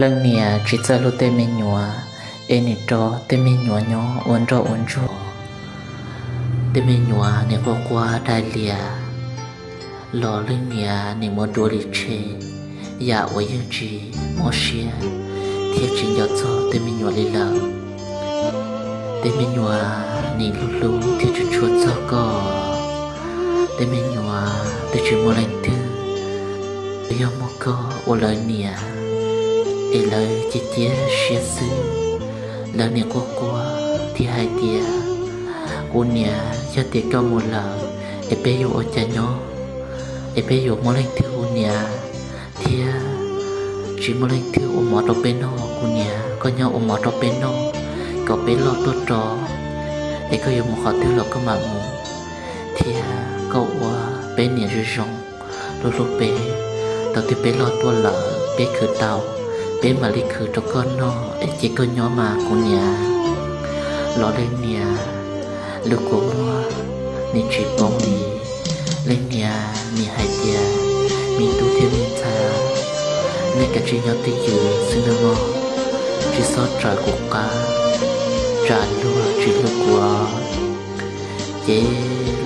Leej niam tsis txawj hlub tej me nyuam, es nim rov tej me nyuam nyob ua nroj ua ntsuag. Tej me nyuam nim quaj quaj dai lias, los leej niam nim muab dua li tshe, yam uas yeej tsis mob siab thiab tsis nco txog tej me nyuam li lawm. Tej me nyuam nim hlub hlub thiab tshua tshua txog koj. Tej me nyuam twb tsis muaj leej twg, yog muaj koj ua lawv niam, es lawv cia cia siab xwb. Lawv nim quaj quaj thiab hais tias, kuv niam, yog tias koj mus lawm, es peb yuav ua cas nyob? Es peb yuav muaj leej twg ua niam thiab tsis muaj leej twg ua mov rau peb noj? Kuv niam, koj nyob ua mov rau peb noj kom peb loj tuaj rov, es koj yuav mus qhov twg los koj mam mus, thiab koj ua peb niam zoo zoo, hlub hlub peb. Thaum twg peb loj tuaj lawm, peb khwv tau, peb mam li khwv rau koj noj, es cia koj nyob mas kuv niam. Los leej niam lub kua muag nim tsis poob li. Leej niam nim hais tias, me tub thiab me ntxhais, nej kav tsij nyob twj ywm xwb nawb mog, tsis txhob raws kuv qab, tsam luag tsis hlub kuv. Ces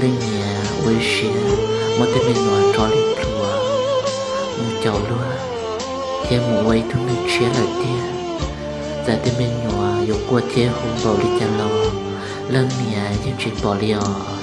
leej niam ua ib siab muab tej me nyuam rho li plhuav mus caum luag, thiab mus ua ib tug neeg tshiab lawm tiag. Txawm tej me nyuam yuav quaj thiab hu npaum li cas los leej niam yeej tsis pom li os.